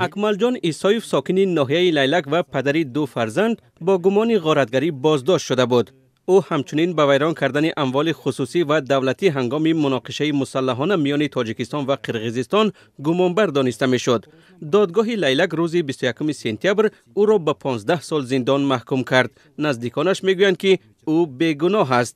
Акмалҷон Исоев, сокини ноҳияи Лайлак ва падари ду фарзанд, бо гумони ғоратгарӣ боздошт шуда буд. Ӯ ҳамчунин ба вайрон кардани амволи хусусӣ ва давлатӣ ҳангоми муноқишаи мусаллаҳона миёни Тоҷикистон ва Қирғизистон гумонбар дониста мешуд. Додгоҳи Лайлак рӯзи 21 сентябр ӯро ба 15 сол зиндон маҳкум кард. Наздиконаш мегӯянд, ки ӯ бегуноҳ аст.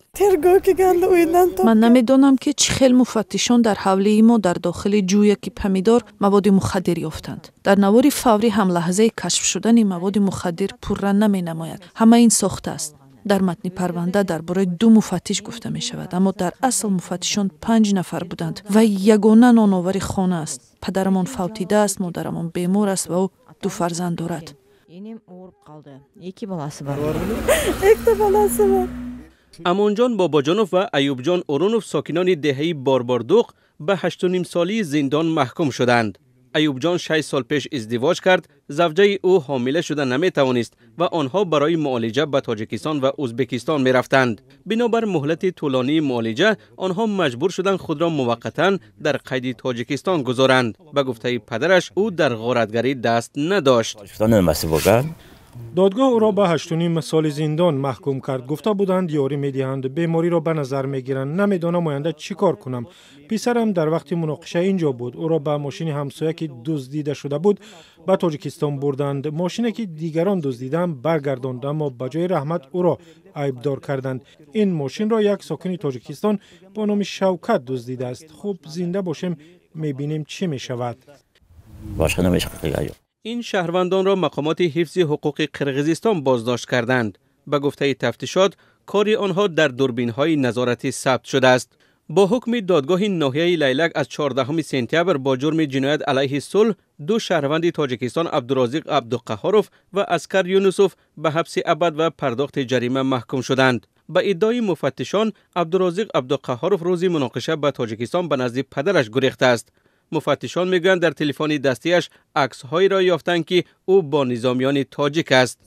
Ман намедонам, ки чӣ хел муфаттишон дар ҳавлии мо дар дохили ҷӯяки помидор маводи мухаддир ёфтанд. Дар навори фаврӣ ҳам лаҳзаи кашф шудани маводи мухаддир пурра наменамояд. Ҳама ин сохта аст. Дар матни парванда дар бораи ду муфаттиш гуфта мешавад, аммо дар асл муфаттишон панҷ нафар буданд ва ягона ноновари хона аст. Падарамон фавтидааст, модарамон бемор аст ва ӯ ду фарзанд дорад. Энем ооруп калды, эки баласы бар. Эките баласы бар. Амонҷон Бобоҷонов ва Аюбҷон Урунов, сокинони деҳаи Борбордуқ, ба 8,5 солии зиндон маҳкум шуданд. Аюбҷон 6 сол пеш издивоҷ кард. Завҷаи ӯ ҳомила шуда наметавонист ва онҳо барои муолиҷа ба Тоҷикистон ва Ӯзбекистон мерафтанд. Бинобар муҳлати тӯлонии муолиҷа, онҳо маҷбур шуданд худро муваққатан дар қайди Тоҷикистон гузоранд. Ба гуфтаи падараш, ӯ дар ғоратгарӣ даст надошт. Додгоҳ ӯро ба 8,5 соли зиндон маҳкум кард. Гуфта буданд, ёрӣ медиҳанд, бемориро ба назар мегиранд. Намедонам, оянда чӣ кор кунам. Писарам дар вақти муноқиша ин ҷо буд. Ӯро ба мошини ҳамсоя, ки дуздида шуда буд, ба Тоҷикистон бурданд. Мошине, ки дигарон дуздидаанд, баргардонд, аммо ба ҷои раҳмат ӯро айбдор карданд. Ин мошинро як сокини Тоҷикистон бо номи Шавкат дуздидааст. Хуб, зинда бошем, мебинем, чӣ мешавад. Ин шаҳрвандонро мақомоти ҳифзи ҳуқуқи Қирғизистон боздошт карданд. Ба гуфтаи тафтишот, кори онҳо дар дурбинҳои назоратӣ сабт шудааст. Бо ҳукми додгоҳи ноҳияи Лайлак аз 14 сентябр, бо ҷурми ҷиноят алайҳи сулҳ ду шаҳрванди Тоҷикистон, Абдурозиқ Абдуқаҳҳоров ва Аскар Юнусов, ба ҳабси абад ва пардохти ҷарима маҳкум шуданд. Ба иддаои муфаттишон, Абдурозиқ Абдуқаҳҳоров рӯзи муноқиша ба Тоҷикистон ба назди падараш гурехтааст. Муфаттишон мегӯянд, дар телефони дастиаш аксҳоеро ёфтанд, ки ӯ бо низомиёни тоҷик аст.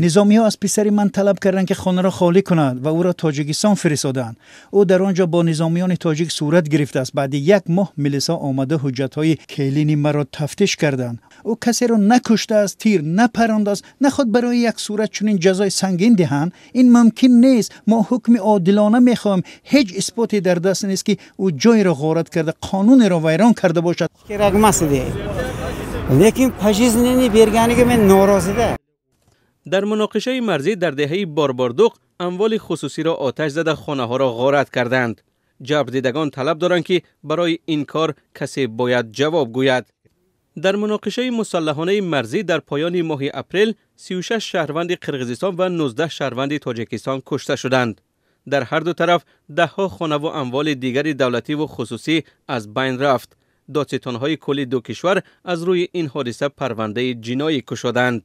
Низомиҳо аз писари ман талаб карданд, ки хонаро холӣ кунад, ва ӯро Тоҷикистон фиристоданд. Ӯ дар он ҷо бо низомиёни тоҷик сурат гирифтааст. Баъди як моҳ милиса омада, ҳуҷҷатҳои келини маро тафтиш карданд. Ӯ касеро накуштааст, тир напарондааст. Наход барои як сурат чунин ҷазои сангин диҳанд? Ин мумкин нест. Мо ҳукми одилона мехоҳем. Ҳеҷ исботе дар даст нест, ки ӯ ҷойеро ғорат карда, қонунеро вайрон карда бошад. Kerak emas edi, lekin пожизненный berganiga men norozida. Дар муноқишаи марзӣ дар деҳаи Борбордуқ амволи хусусиро оташ зада, хонаҳоро ғорат карданд. Ҷабрдидагон талаб доранд, ки барои ин кор касе бояд ҷавоб гӯяд. Дар муноқишаи мусаллаҳонаи марзӣ дар поёни моҳи апрел 36 шаҳрванди Қирғизистон ва 19 шаҳрванди Тоҷикистон кушта шуданд. Дар ҳар ду тараф даҳҳо хонаву амволи дигари давлативу хусусӣ аз байн рафт. Додситонҳои кулли ду кишвар аз рӯи ин ҳодиса парвандаи ҷиноӣ кушоданд.